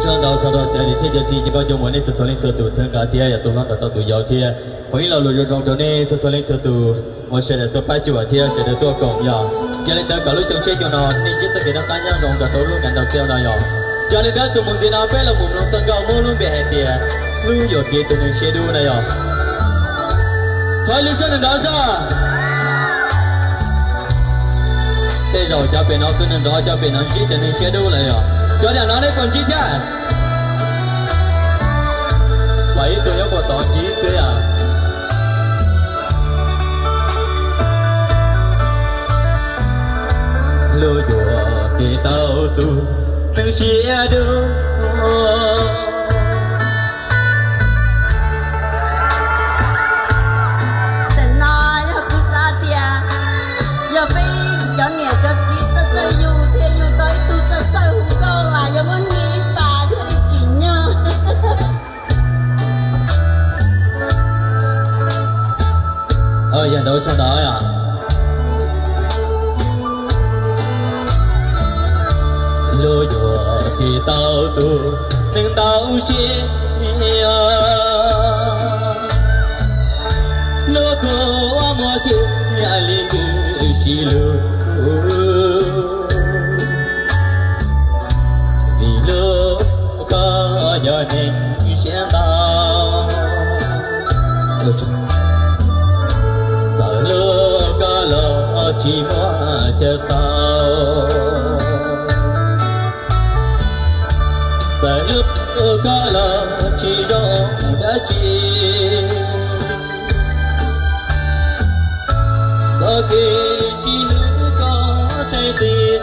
Ntau txog rau cov niam thiab cov txiv, cov nkauj cov muam, nej txhua txhua leej txhua tus txhawb nqa thiab yog tus hlob nrog rau tus yau thiab. Foom ib lo lus zoo zoo rau nej txhua txhua leej txhua tus, ua sawv daws tuaj pab cuam thiab sawv daws tuaj koom yog. Yog li ntawd kom lub xyoo tshiab xyoo no nej ntsib txoj kev noj qab nyob zoo kom tau lub nqe ntau xiab no yog. Yog li ntawd tus mus ntxiv no peb los mus mloog txoj nkauj muab lub npe hais tias Hlub yuam kev tus neeg siab dub no yog. Thov ib lub suab nrov nrov soj. Tej zaum cov pem no kuj nrov nrov, cov pem no ntsib cov neeg siab dub lawm yog. Cov niam no nej puas ntsib thiab? Pom ib tug nyob puag tod ntsib xwb yog. Hlub yuam kev tau tus neeg siab dub. Tam no yog kuv xav tias yog peb cov niam cov txiv txawj txawj yug thiaj yug tau ib tug txawj txawj hu nkauj mas yog muab nyiag ib pas thiaj li tsim nyog. Yog ntawd ua tsaug ntau. Hlub yuam kev tau tus neeg ntau siab, hlub kuv ua muaj thiaj li ntws sib hlub. Vim hlub koj yog neeg siab ntau, txawm hlub koj los tsis muaj chaw xaus, txawm hlub koj los tsis zoo dab tsi. Txoj kev sib hlub koj tseem pib,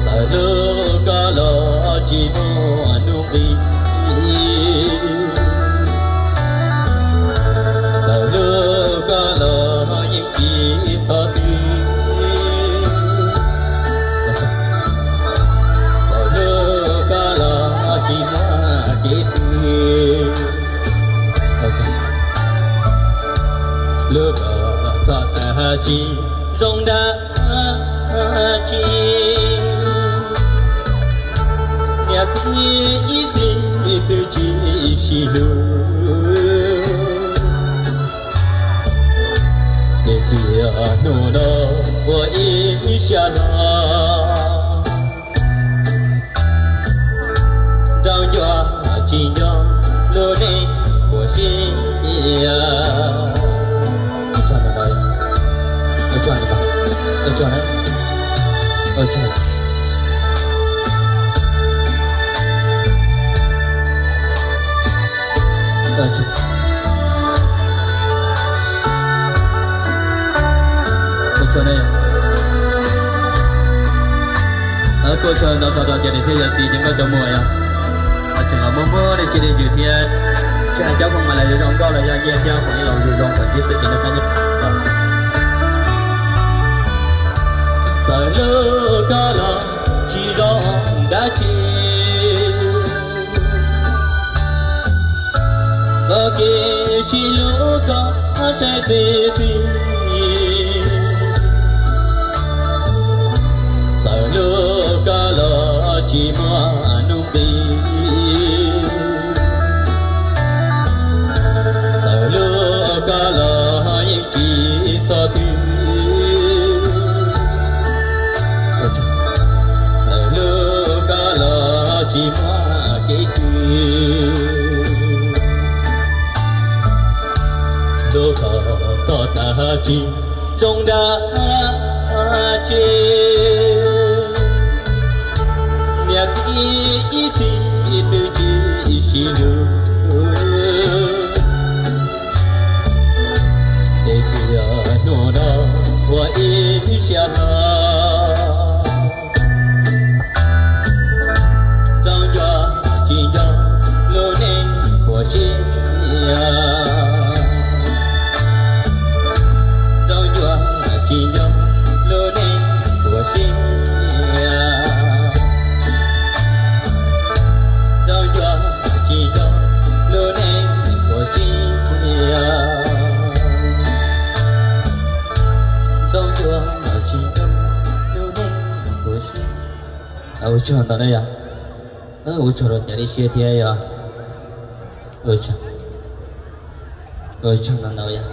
txawm hlub koj los tsis muaj hnub nqis, txawm hlub koj los yeej tsis txhob twg, txawm hlub koj los tsis muaj kev twg. Hlub koj txog tag tsis zoo dab tsi, niam txiv ib txhis twb tsis sib hlub, ces txij hnub no ua ib siab hlo. Nrog ncua tsis nco lub neej puas siab. Kuj tsaug ntau txog rau cov niam thiab cov txiv, cov nkauj cov muam yog tseem los muab muab nej tsiaj nej ntsws thiab tsis hais cov khoom mas los zoo nkauj los yog nyiaj thiab khoom ib los zoo zoo kom ntsib txoj kev noj qab nyob. Txawm hlub koj los tsis zoo dab tsi, txoj kev sib hlub koj saib twg twg. Txawm hlub koj los tsis muaj hnub nqis, txawm hlub koj los yeej tsis txhob twg. Txawm hlub koj los tsis muaj kev twg, hlub koj txog tag tsis zoo dab tsi. Niam txiv ib txhis twb tsis sib hlub, ces txij hnub no ua ib siab hlo. Nrog ncua tsis nco lub neej puas siab, nrog ncua tsis nco lub neej puas siab, nrog ncua tsis nco lub neej puas siab, nrog ncua tsis nco lub Ua tsaug ntau na yog, ua tsaug rau cov dej siab thiab yog, ua tsaug ntau ntau yog.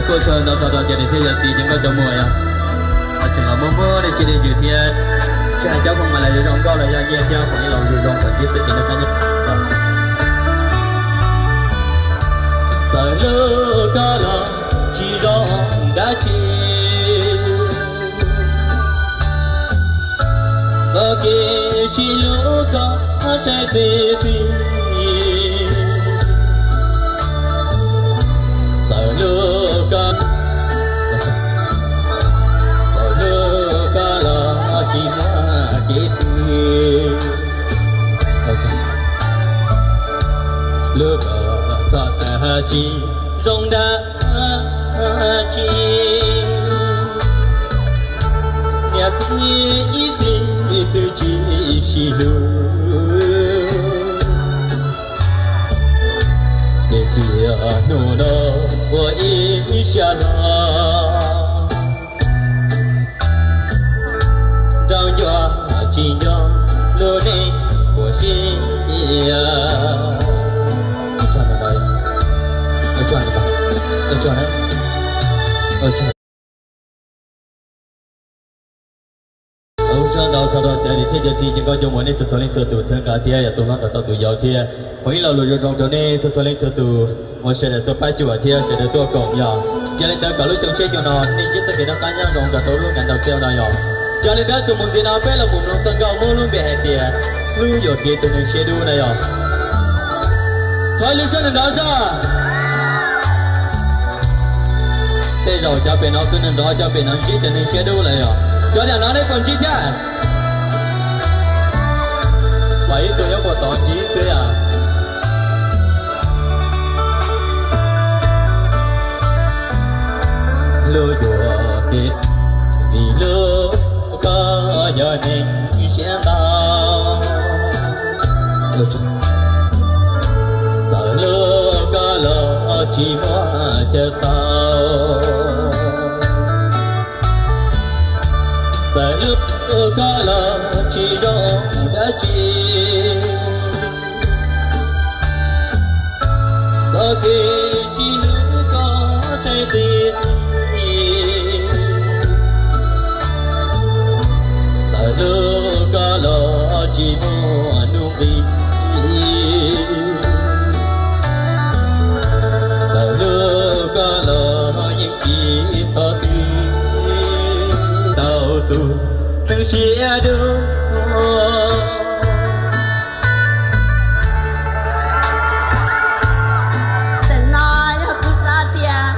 Kuj tsaug ntau txog rau cov niam thiab cov txiv ces nkauj cov muam yog tseem los muaj muaj dej siab dej ntsws thiab, tsis hais cov phooj ywg los zoo nkauj los yog nyiaj thiab phooj ywg los zoo zoo kom ntsib txoj kev noj qab nyob zoo. Txawm hlub koj los tsis zoo dab tsi, txoj kev sib hlub koj saib twb pib. Txawm hlub koj, txawm hlub koj los tsis muaj kev twg, hlub koj txhob tas tsis zoo dab tsi. Niam txiv ib txhis twb tsis sib hlub, ces txij hnub no ua ib siab hlo. Nrog nco tsis nco lub neej ua si. Ua tsaug ntau txog rau cov niam thiab cov txiv ces nkauj cov muam nej txhua txhua leej txhua tus txhawb nqa thiab yog tus hlob nrog tau tus yau thiab phooj ywg los lus zoo zoo rau nej txhua txhua leej txhua tus uas sawv daws tuaj pab cuam thiab sawv daws tuaj koom yog. Yog li ntawd kom lub xyoo tshiab xyoo no nej ntsib txoj kev noj qab nyob zoo nrog rau lub nqe ntau xyoo no yog. Yog li ntawd txuas mus ntxiv no peb los mus mloog txoj nkauj muab lub npe hais tias hlub yuam kev tus neeg siab dub na yog. Thov lub suab nrov nrov zog. Tej zaum cov pem no twb nrov nrov, cov pem no ntsib cov neeg siab dub lawm yog. Cov niam no nej puas ntsib thiab? Vam ib tug nyob puas tod ntsib xwb yog. Hlub yuam kev, vim hlub koj yog neeg siab ntau. Txawm hlub koj los tsis muaj chaw xaus, txawm hlub koj los tsis zoo dab tsi. Txoj kev sib hlub koj saib twb pib, txawm hlub koj los tsis muaj hnub nqis, txawm hlub koj los yeej tsis txhob twg tau tus neeg siab dub. Tam no yog kuv xav tias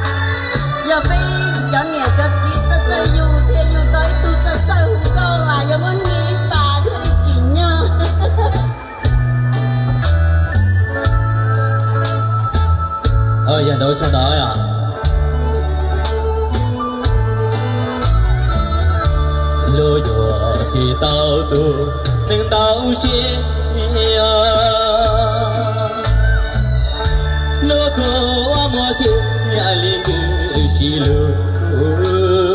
yog peb cov niam cov txiv txawj txawj yug thiaj yug tau ib tug txawj txawj hu nkauj mas yog muab nyiag ib pas thiaj li tsim nyog. Yog ntawd tso ntawd. Hlub yuam kev tau tus neeg ntau siab, hlub koj muaj thiaj li ntsws sib hlub.